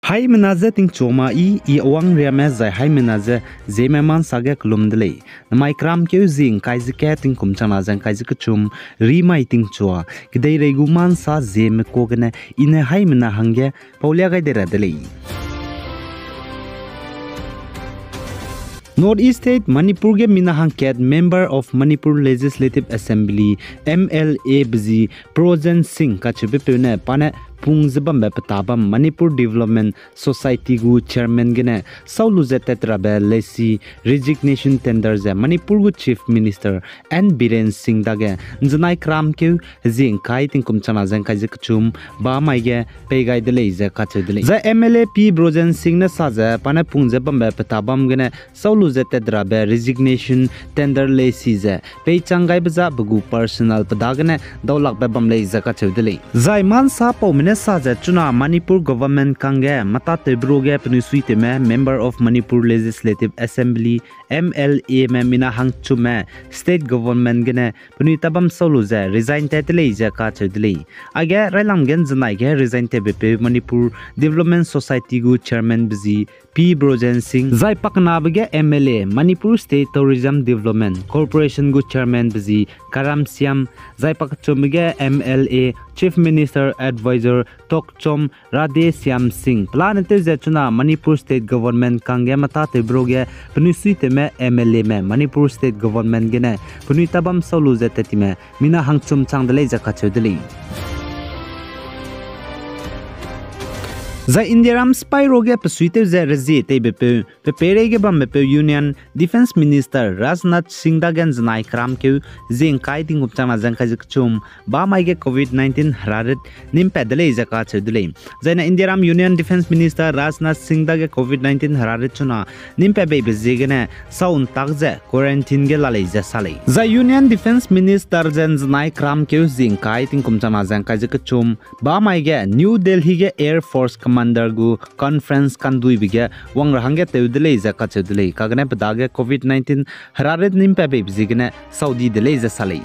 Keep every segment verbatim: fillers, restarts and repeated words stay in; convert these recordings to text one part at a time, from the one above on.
Haimena je tingchua ma i, i awang riame zai haimena je Zeme ma nsa ge kelum de lei. Namai keramkeu zie ngkai ze kat tingkum changna ze ngkai ze kechum, rimai tingchua, kedeirei gu ma nsa Zeme kua gene i ne haimena hangge paulia gai de ra de lei. North East State Manipur ge mina hangkat Member of Manipur Legislative Assembly, M L A be zi Projen Singh kacheubepeu ne pa ne pung ze bambe peta bam Manipur Development Society gu chairman gene sau lu ze tat rabe leisi resignation tender ze Manipur gu Chief Minister N Biren Singh dage nzenai keramkeu hezie ngkai tingkum changna ze ngkai ze kechum ba mai ge pei gai de lei ze kacheu de lei. Zai M L A P Projen Singh ne sa ze pa ne pung ze bambe peta bam gene sau lu ze tat rabe resignation tender leisi ze peichang gaibe za pe gu personal pe dagene daulakbe bam lei ze kacheu de lei. Zai ma nsa paume ne sa ze chuna Manipur government kangge mâtatewbe ruage penui suitewme Member of Manipur Legislative Assembly, M L Ame mina hangchumme state government gene penui tabam sau lu ze resign tat de lei ze kacheu de lei. Aige railam ge nzenai ge resign tatbepeu Manipur Development Society gu chairman be zi P Projen Singh, zai pakenabe ge M L A, Manipur State Tourism Development Corporation gu chairman be zi Karam Shyam, zai pakechumbe ge M L A, Chief Minister Advisor Tokchom Radheshyam Singh pelane tew ze chuna Manipur State Government kangge mâtatewbe ruage penui suitewme M L Ame Manipur State Government gene penui tabam sau lu ze tat time mina hangchum chang de lei ze kacheu de lei. Zai Indiaram sipai ruage pe suitew ze rezie teibepeu, pe peireige bambepeu Union Defence Minister Rajnath Singh dage nzenai keramkeu hezie ngkai tingkum changna ze ngkai ze kechum ba mai ge Covid nineteen herarit nimpat de lei ze kacheu de lei. Zaine Indiaram Union Defence Minister Rajnath Singh dage Covid nineteen herarit chuna nimpat beibe ziegene sau ntak ze quarantine ge la lei ze sa lei. Zai Union Defence Minister ze nzenai keramkeu hezie ngkai tingkum changna ze ngkai ze kechum ba mai ge New Delhi ge Air Force Commander gu conference kanduibe ge wang ra hangge tew de lei ze kacheu de lei. Kagene pe dage Covid nineteen herarit nimpat beibe ziegene sau di de lei ze sa lei.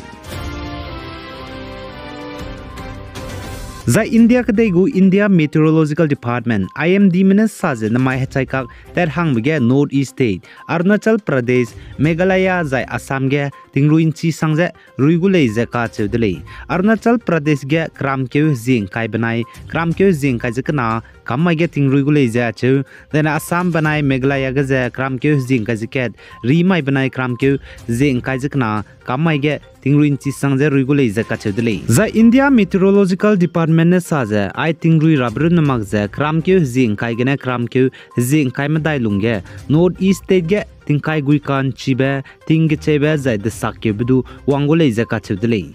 Zai India kedei gu India Meteorological Department, I M Dme ne sa ze namai hechaikak tat hangbe ge North East State, Arunachal Pradesh, Meghalaya zai Assam ge tingrui nchi sang ze rui gu lei ze kacheu de lei. Arunachal Pradesh ge keramkeu hezie ngkai benai keramkeu hezie ngkai ze kena kam mai ge tingrui gu lei ze acheu, zaine Assam benai Meghalaya ge ze keramkeu hezie ngkai ze kat, rimai benai keramkeu hezie ngkai ze kena kam mai ge tingrui nchi sang ze rui gu lei ze kacheu de lei. Zai India Meteorological Department ne sa ze ai tingrui rabe runne mak ze keramkeu hezie ngkai gene keramkeu hezie ngkai medai lungge North East State ge tingkai guika nchibe, ting kecheube zai desakkeube du wang gu lei ze kacheu de lei.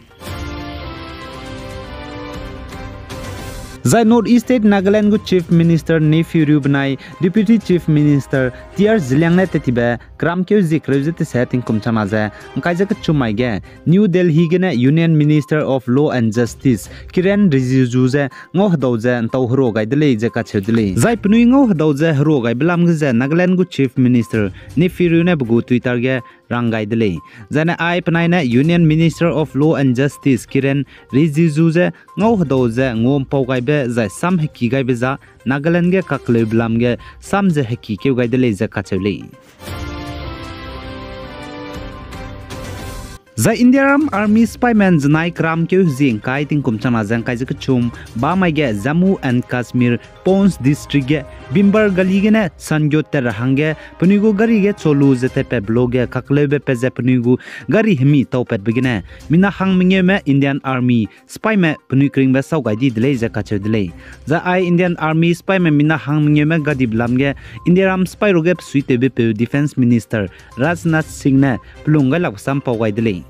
Zai North East State Nagaland gu Chief Minister Neiphiu Rio benai Deputy Chief Minister T R Zeliang ne tetibe keramkeu hezie kereu ze tese tingkum changna ze ngkai ze kechum mai ge New Delhi gene Union Minister of Law and Justice Kiren Rijiju ze ngau hedau ze ntau herua gai de lei ze kacheu de lei. Zai penui ngau hedau ze herua gaibe lam ge ze Nagaland gu Chief Minister Neiphiu Rio ne pe gu Twitter ge rang gai de lei. Zaine ai penai ne Union Minister of Law and Justice Kiren Rijiju ze ngau hedau ze nguampau gaibe zai sam heki gaibe za Nagaland ge kakleube lam ge sam ze hekikeu gai de lei ze kacheu lei. Zai Indiaram Army sipaime nzenai keramkeu hezie ngkai tingkum changna ze ngkai ze kechum ba mai ge Jammu and Kashmir Poonch District ge Bhimbar Gali gene sangyot tat ra hangge penui gu gari ge cholu ze tatpatbe lo ge kakleube pat ze penui gu gari hemi taupatbe gene mina hang mengeume Indian Army sipaime penui keringbe sau gai di de lei ze kacheu de lei. Zai ai Indian Army sipaime mina hang mengeume gadibe lam ge Indiaram sipai ruage pe suitewbepeu Defence Minister Rajnath Singh ne pelung gailakbe sam pau gai de lei.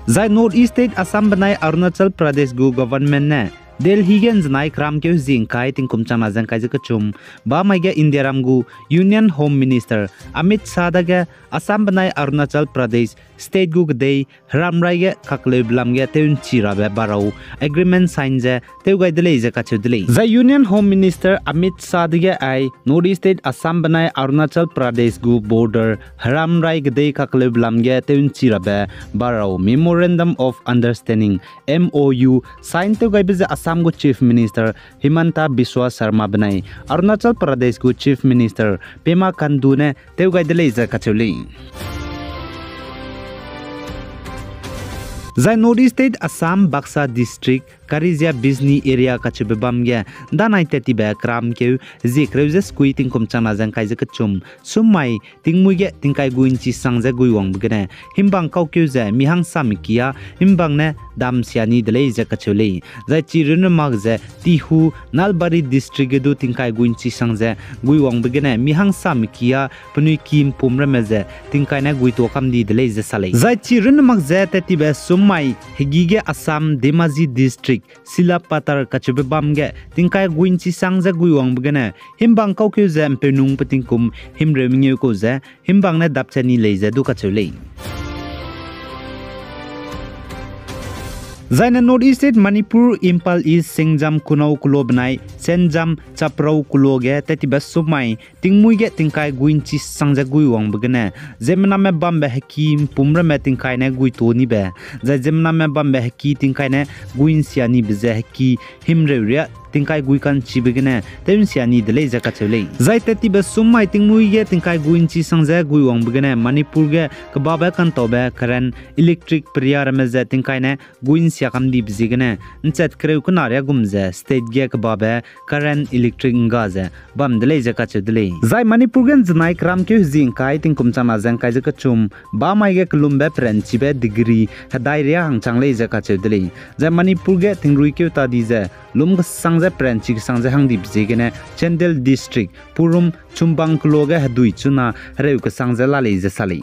Zai North East State Assam benai Arunachal Pradesh gu government ne Delhi ge nzenai keramkeu hezie ngkai tingkum changna ze ngkai ze kechum ba mai ge Indiaram gu Union Home Minister Amit Shah dage Assam benai Arunachal Pradesh state gu kedei heramrai ge kakleube lam ge tew ’nchi rabe barau agreement sign ze tew gai de lei ze kacheu de lei. Zai Union Home Minister Amit Shah dege ai North East state Assam benai Arunachal Pradesh gu border heramrai kedei kakleube lam ge tew ’nchi rabe barau Memorandum of Understanding, M O U, sign tew gaibe ze Assam gu Chief Minister Himanta Biswa Sarma benai Arunachal Pradesh gu Chief Minister Pema Khandu ne tew gai de lei ze kacheu lei. Zai North East state Assam Baksa District, Karizia Bijni area kacheube bam ge, ’ndanai tat tibe keramkeu hezie kereu ze sekui tingkum changna ze ’ngkai ze kechum, summai tingmuî ge tingkai guî ’nchi sang ze guiwangbe gene, himbang kaukeu ze mi hangsame kia, himbang ne dam sia ni de lei ze kacheu lei. Zai chi runne mak ze Tihu, Nalbari District ge du tingkai guî ’nchi sang ze guiwangbe gene, mi hangsame kia, penui ki ’mpum ramme ze tingkai ne guîtuâ kam di de lei ze sa lei. Zai chi runne mak ze tat tibe summai hegî ge Assam Dhemaji District, Silapathar kacheube bam ge tingkai guî ’nchi sang ze guiwangbe gene, himbang kaukeu ze ’mpeunung pe tingkum himreu mengeu kau ze, himbang ne dap che ni lei ze du kacheu lei. Zaine North East state Manipur, Imphal East, Sengjam Kunao kulo benai Senjam Chaprao kulo ge tat tibe summai tingmuî ge tingkai guî ’nchi sang ze guiwangbe gene, ziemmename bambe heki ’mpum ramme tingkai ne guîtuâ nibe, zai ziemmename bambe heki tingkai ne guî ’nsia nibe ze heki himreu riâ tingkai guî ka'nchibe gene tew ’nsia ni de lei ze kacheu lei. Zai tat tibe summai tingmuî ge tingkai guî ’nchi sang ze guiwangbe gene Manipur ge kebabe ka'ntaube current electric peria ramme ze tingkai ne guî ’nsia kam dibe ziegene, ’nchat kereu kena riâ gum ze state ge kebabe current electric ’ngga ze bam de lei ze kacheu de lei. Zai Manipur ge ’nzenai keramkeu hezie ’ngkai tingkum changna ze ’ngkai ze kechum, bamai ge kelumbe peranchibe degree hedai riâ hangchang lei ze kacheu de lei. Zai Manipur ge tingruikeu ta di ze lum kesang ze peranchi kesang ze hang dibe ziegene Chandel District, Purum, Chumbang kulo ge hedui chuna hereu kesang ze la lei ze sa lei.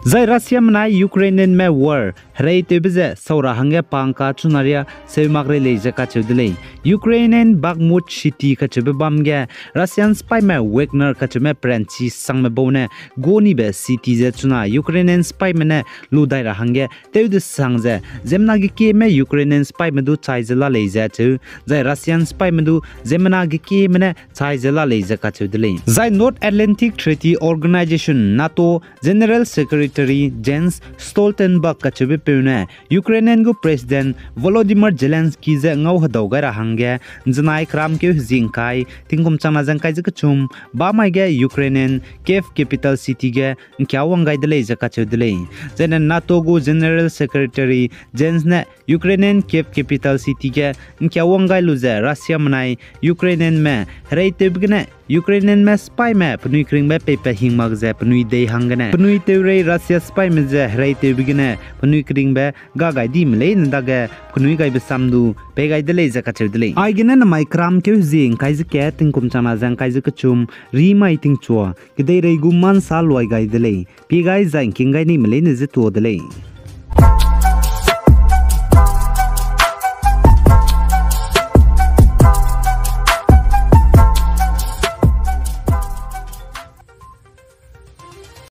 Zai Russiame nai Ukrainianme war hereitewbe ze sau ra hangge pa ’ngka chuna riâ seu mak rei lei ze kacheu de lei. Ukrainian Bakhmut city kacheube bam ge Russian sipaime Wagner kacheume peranchi sangme bau ne gonibe city ze chuna Ukrainian sipaime ne lu dai ra hangge tew desang ze, ziemmena gekieme Ukrainian sipaime du chai ze la lei ze acheu, zai Russian sipaime du ziemmena gekieme ne chai ze la lei ze kacheu de lei. Zai North Atlantic Treaty Organization, NATO, General Secretary Jens Stoltenberg kacheube peu ne Ukrainian gu President Volodymyr Zelensky ze ngau hedau gai ra hangge, ’nzenai keramkeu hezie ’ngkai tingkum changna ze ’ngkai ze kechum, bamai ge Ukrainian Kyiv capital city ge ’ngkiawang gai de lei ze kacheu de lei. Zaine NATO gu General Secretary Jens ne Ukrainian Kyiv capital city ge ’ngkiawang gai lu ze Russiame nai Ukrainianme hereitewbe gene, Ukrainianme sipaime penui keringbe peipat hing mak ze penui dei hanggene, penui teurei Russia sipaime ze hereitewbe gene penui keringbe ga gai dime leine dage penui gaibe sam du pei gai de lei ze kacheu de lei. Aigene namai keramkeu hezie ’ngkai ze kat tingkum changna ze ’ngkai ze kechum, rimai tingchua, kedeirei gu mansa luai gai de lei, pie gai zai ’ngking gai nime leine ze tuâ de lei.